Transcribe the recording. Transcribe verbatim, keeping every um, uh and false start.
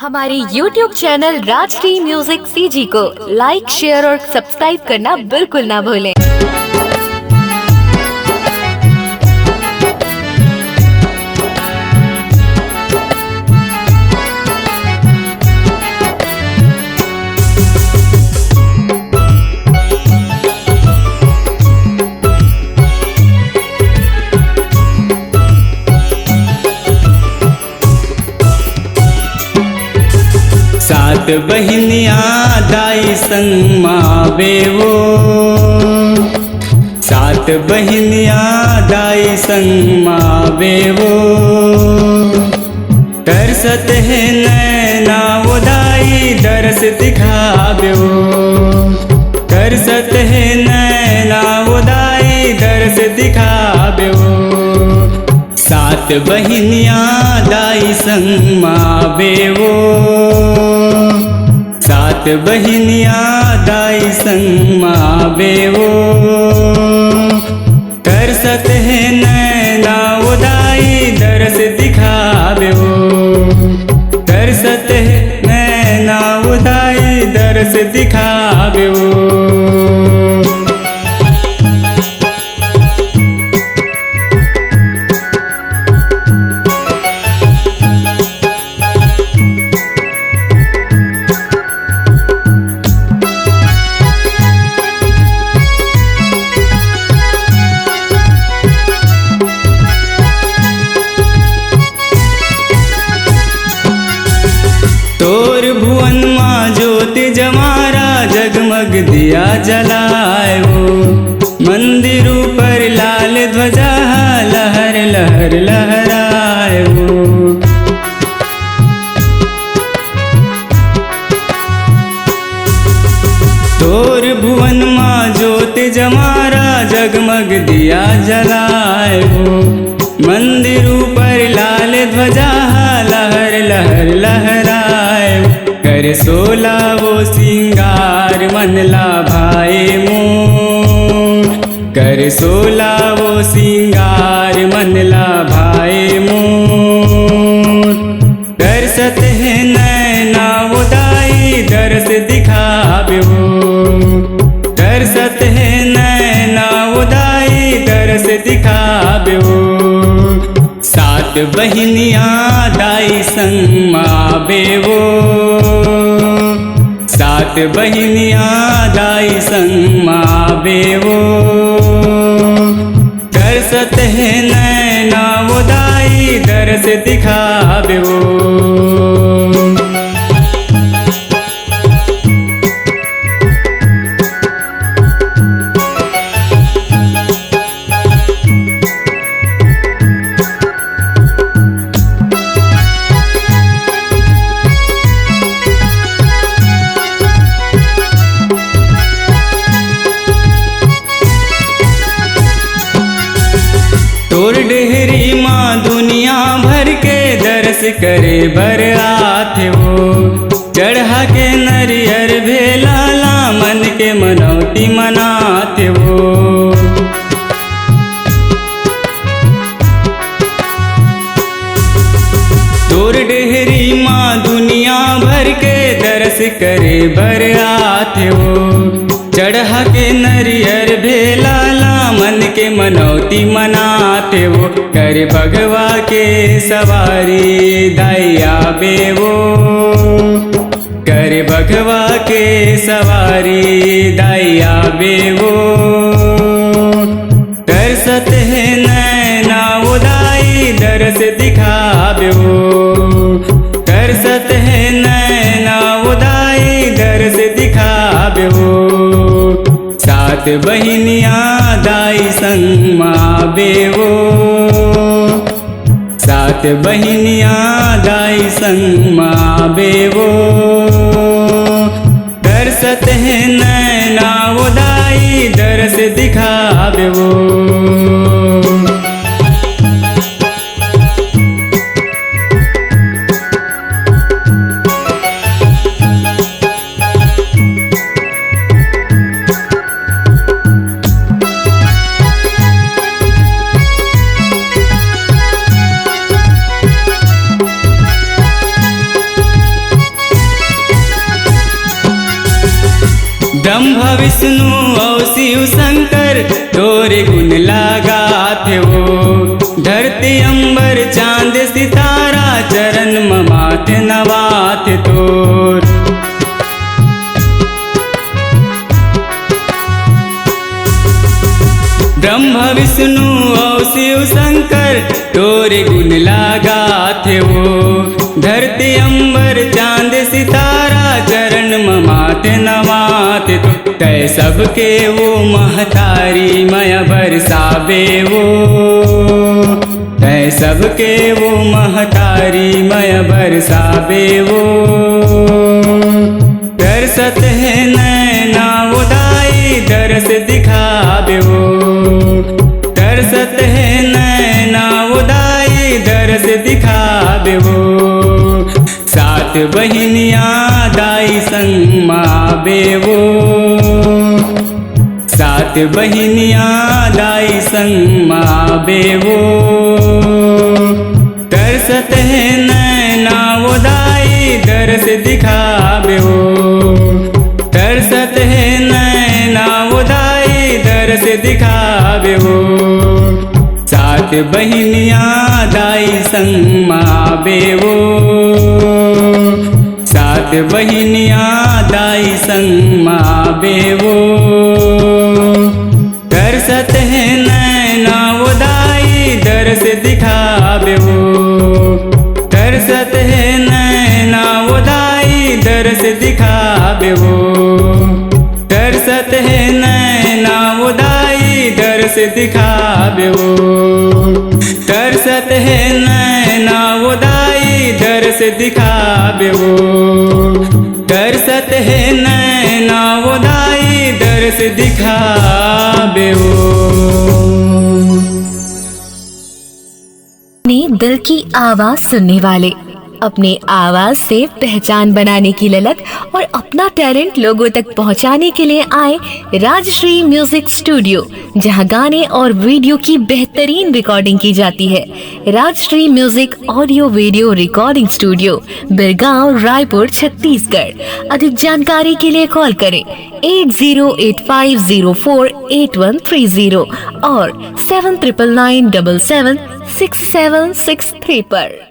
हमारे YouTube channel Rajshri music CG को like, share और सब्सक्राइब करना बिल्कुल ना भूलें। सात बहिनिया दाई संग मावे वो, सात बहिनिया दाई संग मावे वो। तरसत हे नैना वो दाई दरस दिखावे वो, तरसत हे नैना वो दाई दरस दिखावे वो। सात बहिनिया दाई संग मावे वो, सात बहिनिया दाई संग मावे वो। तरसत हे नैना वो दाई दरस दिखावे वो, तरसत हे नैना वो दाई दरस दिखावे वो। तोर भुवन मा ज्योति जमारा, जगमग दिया जलाए वो। मंदिर ऊपर लाल ध्वजा लहर लहर लहराए वो। तोर भुवन मा ज्योति जमारा, जगमग दिया जलाए वो। मंदिर ऊपर लाल ध्वजा लहर लहर लहराए। करे सोला वो सिंगार मन ला भाए मोर, करे सोला वो सिंगार मन ला भाए मोर। तरसत हे नैना वो दाई दरस दिखावे वो, तरसत हे नैना वो दाई दरस दिखावे वो। सात बहिनिया दाई संग मावे वो, सात बहिनिया दाई संग मावे वो। तरसत हे नैना वो दाई दरस दिखावे वो। तोर डेहरी मा दुनिया भर के दरस करे बर आथे वो। चढ़ा के नरियर भेला ला मन के मनौती मनाथे वो। तोर डेहरी मा दुनिया भर के दरस करे बर आथे वो। चढ़ा के नरियर भेला ला मन के मनौती मनाथे वो। करे बघवा के सवारी दाई आवे वो, करे बघवा के सवारी दाई आवे वो। तरसत हे नैना वो दाई दरस दिखावे वो, तरसत हे नैना वो दाई दरस दिखावे वो। सात बहिनिया दाई संग मावे वो, सात बहिनिया दाई संग मावे वो। तरसत हे नैना वो दाई दरस दिखावे वो। ब्रह्मा विष्णु अउ शिव शंकर तोरे गुण लगाथे वो। धरती अंबर चांद सितारा चरण म माथे नवाथे तोर। ब्रह्मा विष्णु अउ शिव शंकर तोरे गुण लगाथे वो। धरती अंबर चांद सितारा चरण म माथे नवाथे तो। तय सबके वो महतारी मया बरसाबे वो। तय सबके वो महतारी मया बरसाबे वो। तरसत हे नैना वो दाई दरस दिखाबे वो। तरसत हे नैना वो दाई दरस दिखाबे वो। सात बहिनिया दाई संग माबे वो। सात बहिनिया दाई संग माबे वो। तरसत हे नैना वो दाई दरस दिखाबे वो। तरसत हे नैना वो दाई दरस दिखाबे वो। सात बहिनिया दाई संग माबे वो। सात बहिनिया दाई संग माबे वो। तरसत हे नैना वो दाई दरस दिखाबे वो। तरसत हे नैना वो दाई दरस दिखाबे वो। तरसत हे नैना वो दाई दरस दिखाबे वो। तरसत हे नैना वो दाई दरस दिखाबे वो। तरसत हे नैना वो दाई दरस दिखाबे वो। अपने दिल की आवाज सुनने वाले, अपने आवाज से पहचान बनाने की ललक और अपना टैलेंट लोगों तक पहुंचाने के लिए आए राजश्री म्यूजिक स्टूडियो, जहां गाने और वीडियो की बेहतरीन रिकॉर्डिंग की जाती है। Rajshri music audio video recording studio, Birgaon, Raipur, Chhattisgarh. अधिक जानकारी के लिए कॉल करें eight zero eight five zero four eight one three zero और seven triple nine double seven six seven six three पर।